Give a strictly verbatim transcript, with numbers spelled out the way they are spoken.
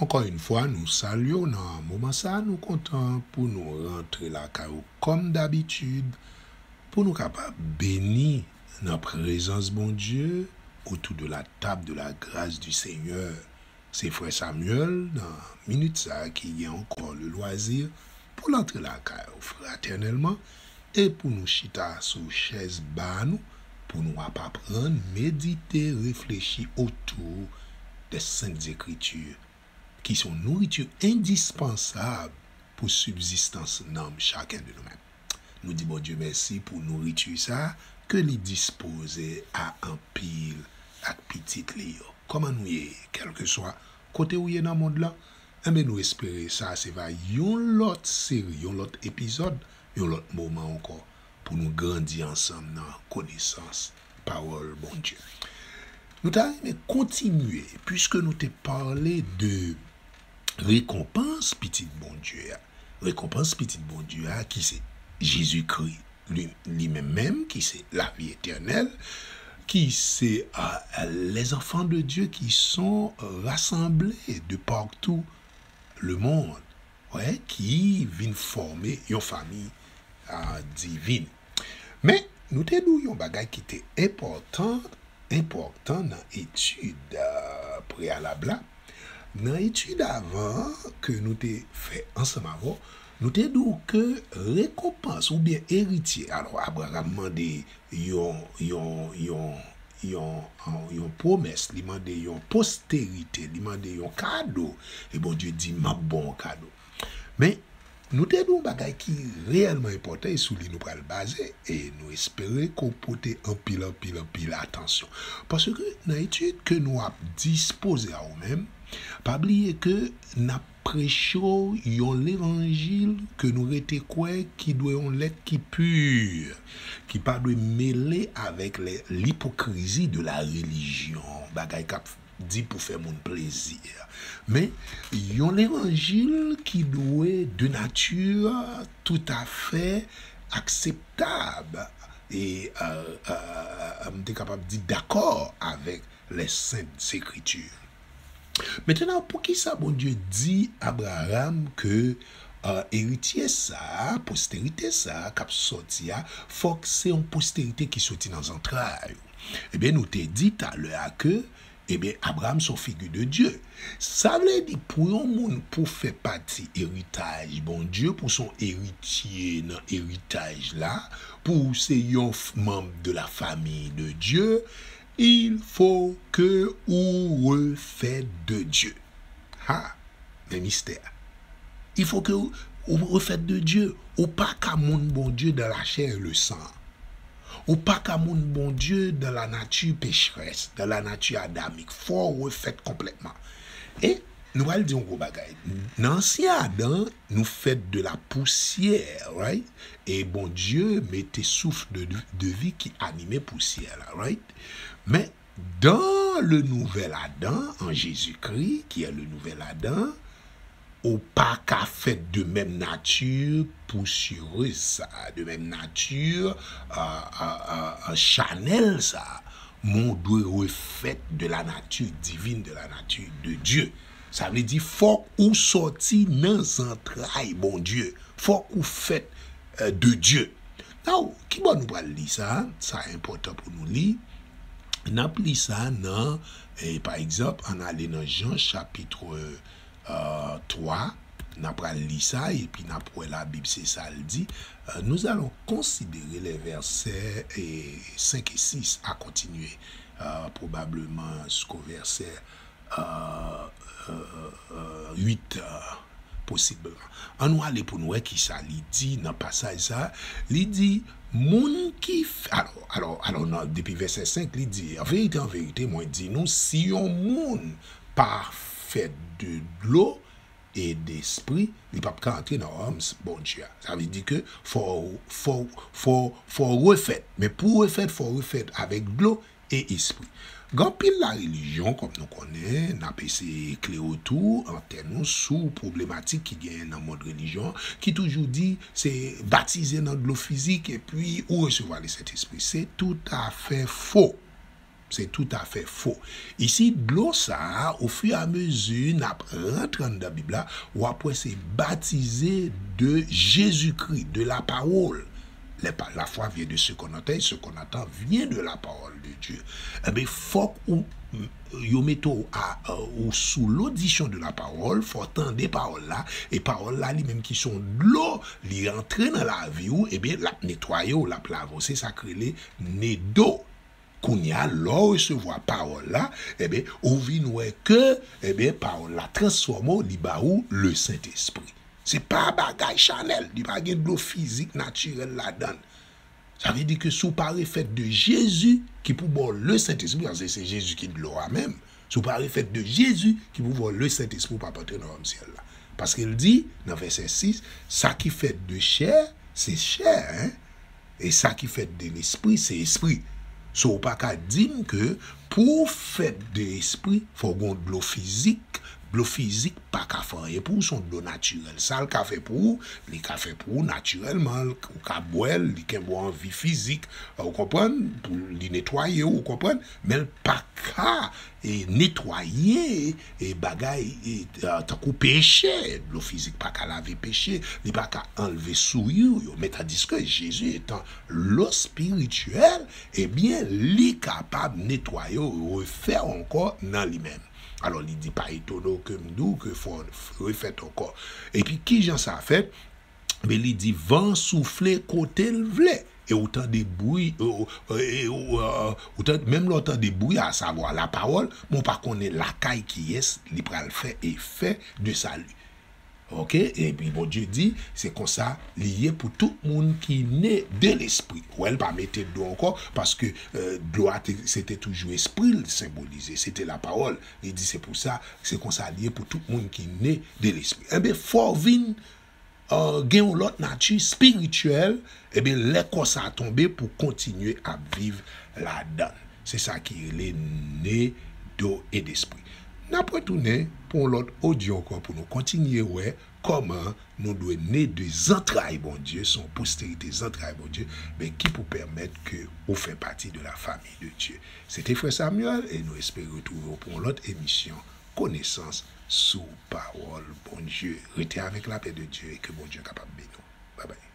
Ankò yon fwa, nou salye w nan moman sa a. Nou kontan pou nou rantre lakay ou kòm dabitid, pou nou kapab beni nan prezans Bondye, autour de la table de la grâce du Seigneur. Se frè Samuel, nan minit sa a, ki gen ankò le loisir pou l antre lakay ou fratènèlman e pou nou chita sou chèz ba nou, pou nou ap aprann, medite, reflechi otou de Sent Ekriti, ki se yon nouriti endispansab pou sibzistans nanm chaken de nou menm. Nou di Bondye mèsi pou nouriti sa ke li dispoze a anpil ak pitit li yo. Kòman nou ye? Kèlkeswa kote ou ye nan mond lan, enben, nou espere sa se va yon lòt seri, yon lòt epizòd, yon lòt moman ankò pou nou grandi ansanm nan konesans pawòl Bondye. Nou ta renmen kontinye, piske nou te pale de rekonpans pitit Bondye a. Rekonpans pitit Bondye a, ki se Jezikri li, li menm menm, ki se lavi etènèl, ki se, euh, les enfants de Dieu qui sont, euh, rassemblés de partout le monde, wè, ki vin fòme yon fanmi, euh, divin. Men, nou te di w yon bagay ki te enpòtan, enpòtan nan etid, euh, preyalab la. Nan etid avan ke nou te fè ansanm avè w, nou te di w ke rekonpans oubyen eritye, alò, Abraram mande yon, yon, yon, yon, yon, yon pwomès, li mande yon posterite, li mande yon kado, e Bondye di, "M ap ba w yon kado." Men, nou te di yon bagay ki reyèlman enpòtan, e sou li nou pral baze, e nou espere ke w pote anpil, anpil, anpil atansyon. Paske nan etid ke nou ap dispoze a ou menm, pa bliye ke n ap preche w yon levanjil ke nou rete kwè ki dwe yon lèt ki pi, ki pa dwe mele avèk lè, lipokrizi de la relijyon, bagay k ap di pou fè moun plezi. Men, yon levanjil ki dwe de nati toutafè akseptab e, euh, euh, m te kapab di, dakò avèk les Saintes Écritures. Mentnan, poukisa Bondye di Abraram ke, euh, eritye sa a, posterite sa a k ap sòti a, fòk se yon posterite ki soti nan zantray ou? Ebyen, nou te di talè a ke, ebyen, Abraram se yon figi de Dye. Sa vle di, pou yon moun pou fè pati eritaj Bondye, pou se yon eritye nan eritaj la, pou se yon f-, manm de la famille de Dieu, il faut que ou refèt de Dieu. Ha, men mistè. Il faut que ou, ou refèt de Dieu. Ou pa ka moun Bondye dans la chair et le sang. Ou pa ka moun Bondye dans la nature pécheresse, dans la nature adamique. Fò ou refèt konplètman. E nou pral di yon gwo bagay. Nan ansyen Adan, nou fèt de la poussière, right? E Bondye mete souf de, de vi ki anime pousyè la, right? Men, dans le nouvel Adam, en Jésus-Christ, qui est le nouvel Adam, ou pa ka fèt de menm nati pousyerez sa, de menm nati, euh, euh, euh, chanèl sa, men ou dwe refèt de la nature divine, de la nature de Dieu. Sa vle di, fòk ou sòti nan zantray Bondye. Fòk ou fèt, euh, de Dieu. Now, kibò nou pral li sa? Sa enpòtan pou nou li. N ap li sa nan, eh, pa egzanp, ann ale nan Jan chapit, euh, twa. N ap pral li sa, epi n ap wè Labib se sa l di. Euh, nous allons considérer les versets, eh, cinq et six à continuer, euh, probablement jusqu'au verset, euh, euh, euh, huit, euh, posibleman. Ann nou ale pou nou wè kisa li di nan pasaj sa. Li di, moun ki f-, alò, alò, alò, nan, depi vèsè senk, li di, an verite, an verite, mwen di nou, si yon moun pa fèt de dlo e de espri, li p ap ka antre nan wayòm s-, Bondye a. Sa vle di ke fò, fò, fò, fò refèt. Men pou refèt, fò refèt avèk dlo e espri. Gen anpil larelijyon, kòm nou konnen, n ap eseye klere otou antè nou sou pwoblematik ki genyen nan mond relijyon, ki toujou di se batize nan dlo fizik epi ou resevwa Lesentespri. Se toutafè fo. Se toutafè fo. Isi, dlo sa a, ofiramezi n ap rantre anndan Bib la, w ap wè se baptisé de Jésus-Christ, de la parole. La foi vient de ce qu'on entend, et ce qu'on entend vient de la parole de Dieu. Enben, fòk ou, yo mete w a, ou sou l'audition de la parole, fò w tande pawòl la, e pawòl la li menm ki se yon dlo, li antre nan lavi w, ebyen, l ap netwaye w, l ap lave w. Se sa k rele nedo. Kounye a, lè w resevwa pawòl la, ebyen, ou vin wè ke, ebyen, pawòl la transfòme w, li ba ou le Sentespri. Se pa bagay chanèl, li pa gen dlo fizik natirèl ladan l. Sa vle di ke si w pa refèt de Jezi ki pou ba w le Sentespri, paske se Jezi ki dlo a menm, si w pa refèt de Jezi ki pou ba w le Sentespri, ou p ap antre nan wayòm syèl la. Paske l di, nan vèsè sis, sa ki fèt de chè, se chè, en. E sa ki fèt de lespri, se espri. So, ou pa ka di m ke pou w fèt de espri, fò w gen yon dlo fizik. Dlo fizik pa ka fè anyen pou ou, se yon dlo natirèl. Sa l ka fè pou ou, li ka fè pou ou natirèlman. Ou ka bwè l, li kenbe w an vi fizik. Ou konprann? Pou li netwaye w, ou konprann? Men l pa ka e netwaye e bagay e, e, tankou peche. Dlo fizik pa ka lave peche, li pa ka anlve souillure yo. Men tandiske Jezi etan lo spirityèl, ebyen, li kapab netwaye w, refè w ankò nan li menm. Alò, li di, pa etone w ke m di w ke fò w refèt ankò. Epi, kijan sa fèt? Men li di, van soufle kote l vle. E ou tande bri, e, e, e, ou, e, ou tande, menm lè w tande bri a, savwa lapawòl, men w pa konnen lakay kiyès li pral fè efè de sali. Oke? Epi Bondye di, se konsa li ye pou tout moun ki ne de lespri. Ou wè, l pa mete dlo ankò, paske, e, dlo a te, se te toujou espri l senbolize, se te lapawòl. Li di, se pou sa, se konsa li ye pou tout moun ki ne de lespri. Enben, fò w vin e, gen yon lòt nati espirityèl, ebyen, lè kò sa a tonbe pou kontinye ap viv ladan l. Se sa ki rele ne, do e despri. N ap retounen pou yon lòt odyo ankò pou nou kontinye wè kòman nou dwe ne de zantray Bondye, se yon posterite zantray Bondye, men ki pou pèmèt ke ou fè pati de la famille de Dieu. Se te frè Samuel, e nou espere retwouve w pou yon lòt emisyon Konesans sou pawòl Bondye. Rete avèk lapè de Dye e ke Bondye kapab beni w. Babay.